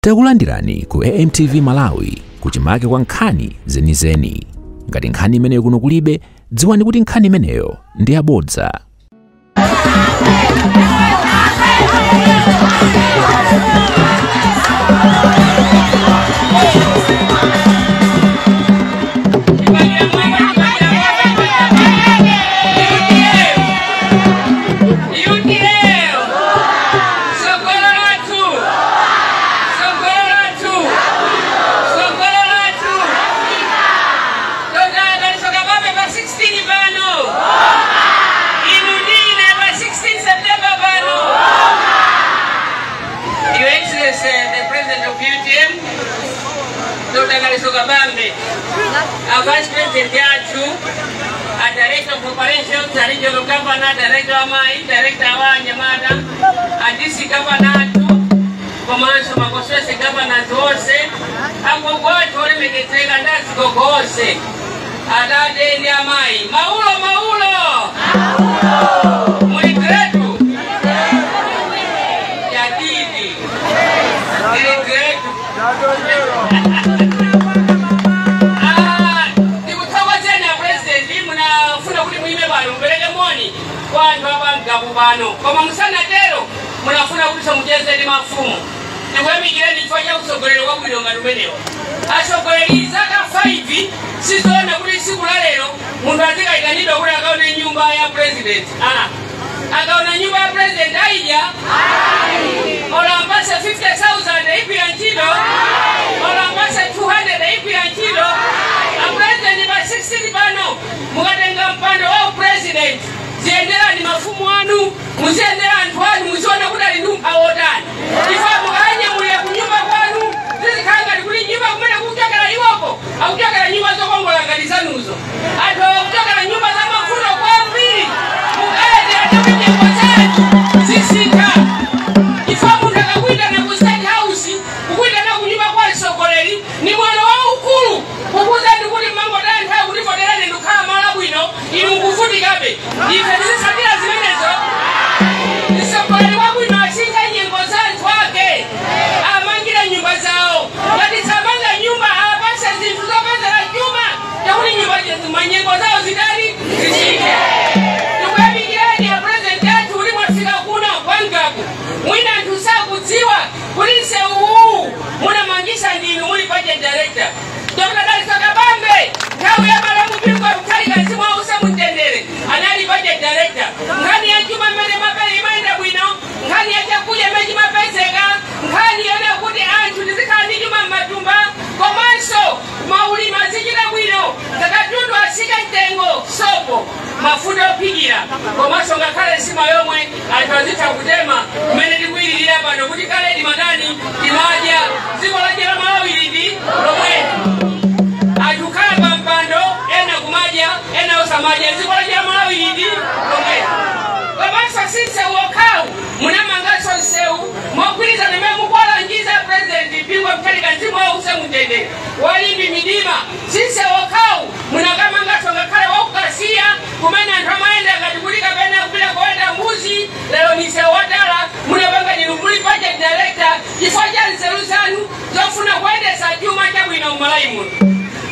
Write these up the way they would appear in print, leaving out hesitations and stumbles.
Takulandirani ku AMTV Malawi kuchimake kwa nkhani zenizeni. Ngati nkhani imeneyo kuno kulibe, dziwani kuti nkhani imeneyo ndi yabodza. Our Vice President Yatu, our Director of Operations, our Regional Governor, Director Amai, Director Awanyamada, our DC Governor, Komanso Makoswese Governor Zose, Agogoto Olemeketega Ndasi Gogose, Adade ndi Amai. Maulo, maulo! Maulo! Muligretu! Yadidi! Muligretu! Koma musanatero munafuna kuti mucheze ndi mafumu ndikuyamikireni chifukwa cha utsogoleri wabwino ngati umenewo. Atsogoleri zaka 5 sizoona kuti tsiku la lero munthu azikayitanidwa kuti akaone nyumba ya president. Akaona nyumba ya president aija olambase 50,000 igwira ntchito, olambase 200 igwira ntchito. A president pa 16 pano mukatenga mpando wa president, ziyenderani mafumu anu, muziyendera anthu anu, muziona kuti ali ndi umphawi wotani. Ife mukanyamulira ku nyumba kwanu zizikhala ngati kuti nyumba kumene kukuchokera iwoko akuchokera nyumba zokongola ngati zanuzo. Anthu akuchokera nyumba za mavuto kwambiri, mukayendera nyengo zathu zisintha. Ife munthu akakuitana ku State House, kukuitana ku nyumba kwa mtsogoleri ni mwana waukulu kukuuzani kuti mangotaya nthawi kuti voterani ndikukhala malo abwino, inu mukuvutikabe. Ife tizitsatira zimenezo. Mtsogoleri wabwino asintha nyengo za anthu ake, amangira nyumba zawo. Ngati samanga nyumba apase zinthu zopezera chuma chakuti nyumba nyengo zawo zidali zisinthe. Tikuyamikireni a president athu kuti mwafika kuno kwa Ngabu. Mwina anthu sakudziwa kuti msewu uwu munamangisa ndinu muli budget director. Dr. Dalitso Kabambe nthawi ya malemu Bingu Mutharika mzimu wawo uuse mumtendere anali budget director. Nkhani ya chuma mmene mapere imayenda bwino, nkhani ya chakudya mmene chimapezeka, nkhani yona kuti anthu tizikhala ndi chuma m'matumba, komanso maulimi azichita bwino, katundu asike mtengo, sopo, mafuta ophikira, komanso ngakhale nsima yomwe anthu azitha kutema mmene tikuyilirira pano kuti kale timatani timadya. Dziko lache la Malawi liti lomwe anthu khala pa mpando, ena kumadya, ena osamadya. Dziko lache la Malawi liti lomwe. Komanso si msewu wokhawu, munamanganso msewu mogwirizana mmene mukuwalangiza President Bingu Mutharika mzimu wawo uuse mumtendere walimbi midima. Si msewu wokhawu, munakamanganso ngakhale wakukasiya kumene anthu amayenda ngati kuti kapena kupita koyenda mbuzi. Lero ni msewu watala munapanga ndinu muli budget director chifukwa cha nzeru zanu zofuna kuyendetsa chuma chabwino m'Malawi muno.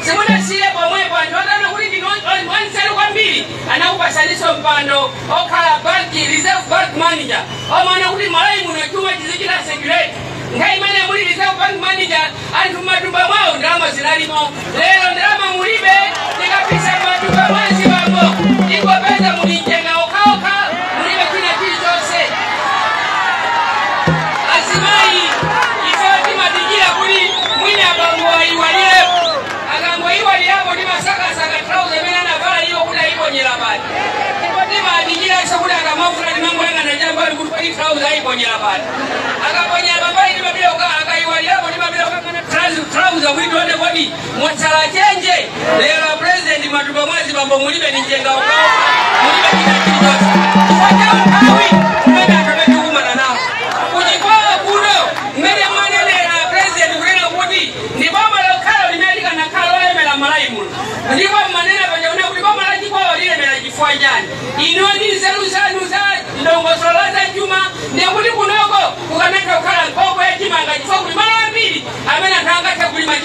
Simunasiye pomwepo, anthu ataona kuti ndinu wanzeru kwambiri anakupasaninso mpando okhala bank reserve bank manager, omaona kuti Malawi muno chuma chizichita circulate. Nthawi imene muli reserve bank manager anthu m'matumba mwawo ndalama zinalimo, lero ndalama mulibe. Tikapisa m'matumba mwa zibambo ingopeza muli mchenga okhaokha, mulibe china chilichonse. Azimayi ife timadikira kuti mwina abambo ayiwalirepo, akangoyiwalirapo timasakasaka trouser imene anavala iwo kuti ayiponyera pati. Ndipo timadikiranso kuti akamavula timangoyang'ana chambali kuti kodi trouser ayiponyera pati. Akaponyera pambali timapita akayiwalirapo timapita kukang'ana trouser kuti tione kodi mwatsala chenje.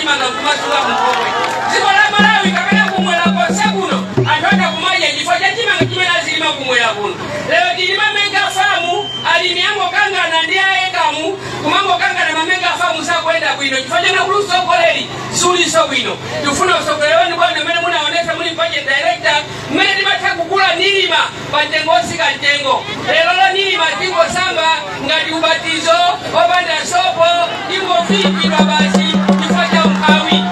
chimanga kumasuka kumphokwe. Dziko la Malawi kapena kumwera konse kuno anthu atha kumadya chifukwa cha chimanga chimene azilima kumwera kuno. Lero tili ma mega farm, alimi angokangana ndi aekamu kumangokangana, ma mega farm sakuyenda bwino chifukwa chena kuti usogoleri suliso bwino. Tifuna usogoleri wanu bwana, mmene munaonesa muli budget director, mmene timatha kugula nilima pa mtengo osika mtengo. Lero lo nilima tingosamba ngati ubatizo opanda sopo, ingofiikidwa basi chifukwa cha umphawi.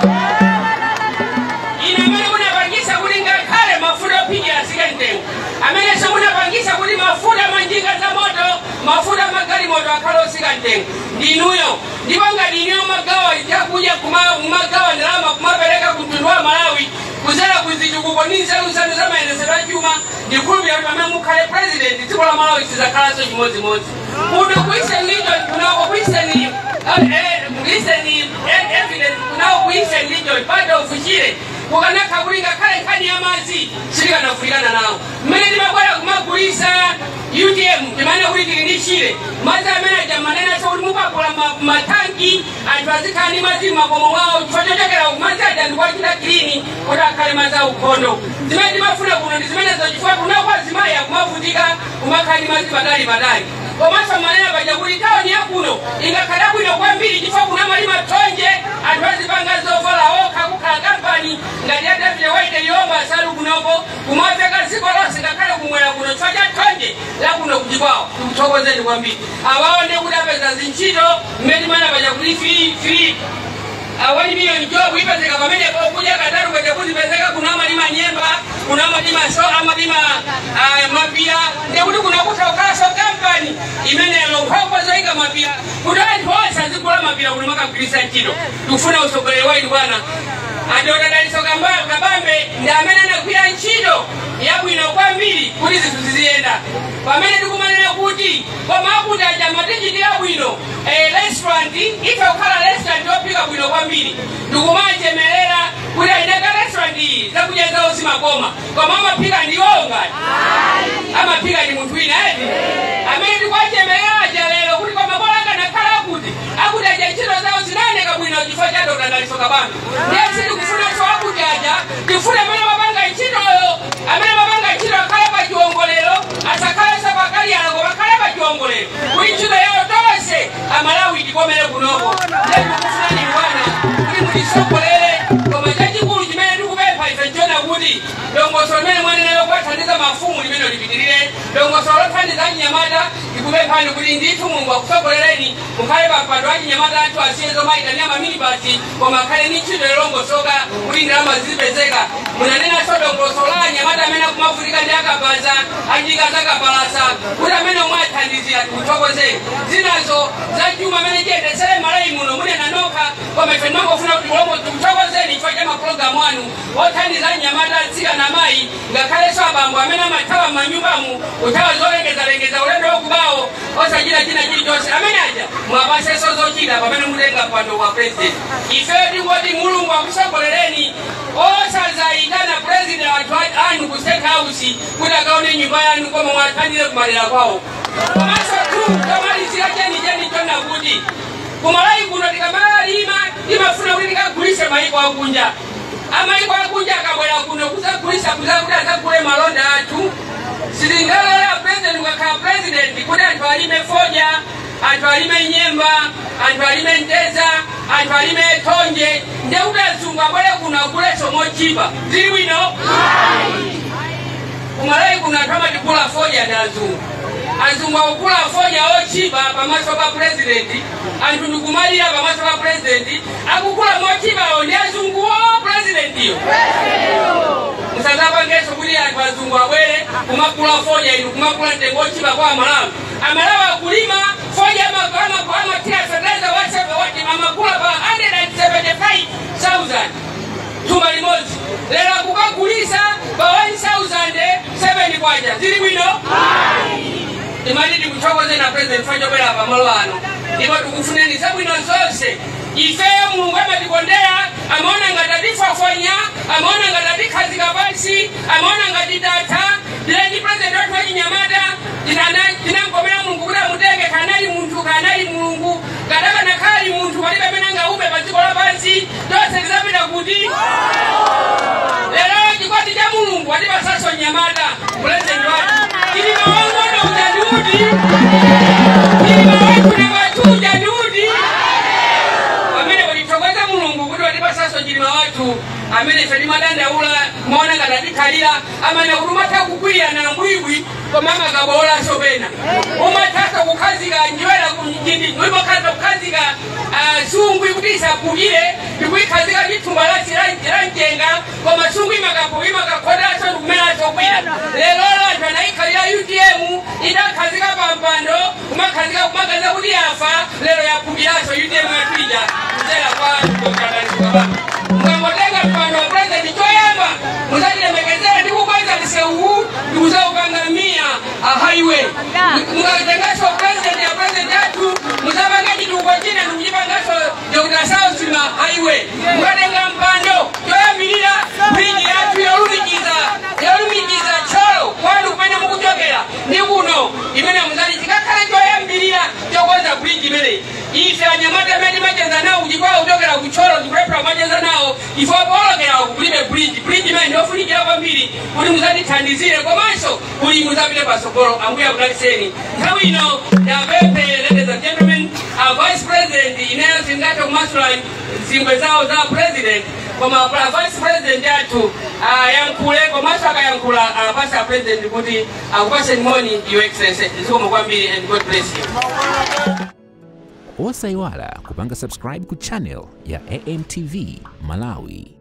Ine amene munapangisa kuti ngakhale mafuta ophikira asike mtengo, amenenso munapangisa kuti mafuta manjinga za moto, mafuta magalimoto akhale osika mtengo ndinuyo. Ndipo ngati inuyo magawa chakudya, kumagawa ndalama, kumapereka ku mtundu wa Malawi kuzera kuzitukuko ndi nzeru zanu za mayendetsedwe a chuma, ndikhulupirira kuti pamene mukhale president dziko la Malawi sizakhalanso chimodzimodzi. Kuno ku Eastern Region, kunako ku Eastern evidence, kunako ku Eastern Region, part of Shire, kukanakha kuti ngakhale nkhani ya madzi sitikanafulikana nawo. Mmene timabwera kumagulisa UTM timene kuti tili ndi Shire, madzi amene aja manena so kuti mupakula matanki, anthu azikhala ndi madzi m'makomo mwawo chifukwa chochokera ku madzi aja ndikuachita clean kuti akhale madzi aukhondo. Zimene timafuna kuno ndi zimenezo, chifukwa kunako azimayi akumavutika kumakhala ndi madzi patali patali. Komanso manena paja kuti tawuni yakuno ingakhala bwino kwambiri chifukwa kuna malima thonje, anthu azipanga zovala okha, kukhala kampani ngati ya David White yomba asalu kunoko kumapeka dziko lonse ngakhale kumwera kuno chifukwa cha thonje lakuno kuchikwawo. Tikuthokozeni kwambiri. Awawo ndi kuti apeza zintchito mmene mana paja kuti free 1 million job ipezeka pamenepo. Kudya katatu kwete kuzipezeka kuno, amalima nyemba kuno, amalima so amalima mapira, ndikuti kuno kutha kukhalanso kampani imeneyo nkhokwe zoyika mapira kuti anthu onse azigula mapira kuno makagwiritsa ntchito. Tikufuna usogoleri wainu bwana. A Dr. Dalitso Kabambe ndi amene anagwira ntchito yabwino kwambiri kuti zinthu ziziyenda. Pamene tikumanena kuti koma akuti aja matichitira bwino, restaurant itha kukhala restaurant yophika bwino kwambiri. Ndikumachemerera kuti ayinaka restaurant iyi zakudya zawo zimakoma, koma amaphika ndiwowo ngati amaphika ndi munthu wina eti amene tikuwachemerera aja lero kuti koma bola akuti akuti aja ntchito zawo zinaoneka bwino chifukwa cha Dr. Dalitso Kabambe. Ndiye sitikufunanso akuti aja, tifune amene mapanga ntchitoyo, amene mapanga ntchito akhale pa chiwongolero, asakhalenso pakaliyala koma akhale pa chiwongolero kuti ntchito yawo tonse Amalawi tikomere kunoko. Ndiye tikufunani bwana kuti mutisogolere, koma chachikulu chimene tikupempha ife nchona kuti dongosolo limene mwanenayo kuwathandiza mafumu limene lipitirire, dongosolo lothandiza achinyamata. Tikupemphani kuti ndithu Mulungu akusogolereni, mukhale pa mpando. Achinyamata athu asiye zomayitania maminibasi koma akhale ndi ntchito yolongosoka kuti ndalama zizipezeka. Munanenanso dongosolo la anyamata amene akumavutika ndi akabaza anjinga zakapalasa kuti amene omwe athandizira, tikuthokozeni. Zinazo zachuma amene chiyendesere Malawi muno munena nokha, koma ife timangofuna kuti mulongo tikuthokozeni chifukwa cha mapulogalamu anu othandiza anyamata, atsikana, amayi, ngakhalenso abambo amene amathawa m'manyumbamu kuthawa zolengezalengeza ulendo wokubawo osachita china chilichonse. Amene aja mwapasenso zochita pamene mutenga mpando wa president. Ifeyo tingoti Mulungu akusogolereni. Osazayitana president anthu anu ku State House kuti akaone nyumba yanu, koma mwathandize kumalera kwawo. Komanso tu kamalizira chenicheni chona kuti kumalawi kuno tikamalima timafuna kuti tikagulise mayiko akunja. Amayiko akunja akabwera kuno kuzagulisa kuzakuti azagule malonda athu, sitingalola president ukakhala president kuti anthu alime fodya, anthu alime nyemba, anthu alime mteza, anthu alime thonje, ndiye kuti azungu abwere kuno aguleso mochipa. Zili bwino? Kumalawi kuno anthu amatigula fodya ndi azungu. Azungu akugula fodya ochipa pamaso pa president, anthu ndikumalira pamaso pa president. Akugula mochipawo ndi azunguwo, presidentiyo. Musazapangenso kuti anthu azungu abwere kumagula fodya inu kumagula mtengo ochipa kwa Amalawi. Amalawi akulima fodya, amathira fertilizer wati amagula pa 175,000 thumba limodzi, lero akukagulisa pa 1007 kwacha. Zili bwino? Timati tikuthokoze na president fachobwera pamalo ano, ndipo tikufuneni zabwino zonse. Ifeyo Mulungu amatikondera, amaona ngati atifofonya, amaona ngati atikhazika pansi, amaona ngati tatha. Tileni president wathu wachinyamata, tinamkomera Mulungu kuti amutenge. Kanali munthu, kanali Mulungu, kadakanakhala munthu palibe amene angaume pa dziko lapansi. Tonse kuti lero chikwati cha Mulungu atipasaso nyamata president wathu Chilima wang'ono uja ndiuti Chilima wathu namba 2 uja ndiuti pamene kutithokoza Mulungu kuti watipasaso Chilima wathu amene ife timadandaula maona ngati atikhalira amene kuti umatha kukwiya na mbwibwi koma amakabowolanso pena umathanso kukhazika njiwera umakhaza kukhazika sungwi kuti isaphukire ndikuyikhazika chithumba la mchenga koma sungwi imakakhotanso ndikumeranso kwina lero anthu anayikhalira UTM idakhazika pampando kumakhazika kumaganiza kuti yafa lero yaphukiranso UTM yathu ija kudzera kwa Dr. Mukangotenga mpando wa president choyamba muzatilemekezera ndi kukonza msewu ndikuzaupanga mia a highway. Mukatenganso president ya president yathu muzapanga chitukuko china ndikuchipanganso Dr. Saulos Chilima highway. Mukatenga mpando choyambirira bridge yathu yolumikiza Thyolo kwanu kumene mukuchokera ndi kuno imene muzati chikakhale choyambirira chokonza bridge imeneyi. Ife anyamata amene timacheza nawo kuchikwawa kuchokera ku Thyolo ndikulephera kumacheza nawo ife powolokera kulibe bridge. Bridge imene ndiofunikira kwambiri kuti muzatithandizire komanso kuti muzapite patsogolo. Ambuye akudalitseni. Nthawi ino ndapemphe, ladies and gentlemen, our vice president ineyo singathe kumasula zingwe zawo za president koma vice president yathu ayankhule komanso akayankhula apasa president kuti akupaseni moni, Your Excellency. Zikomo kwambiri and God bless you. Osayiwala kupanga subscribe ku channel ya AMTV Malawi.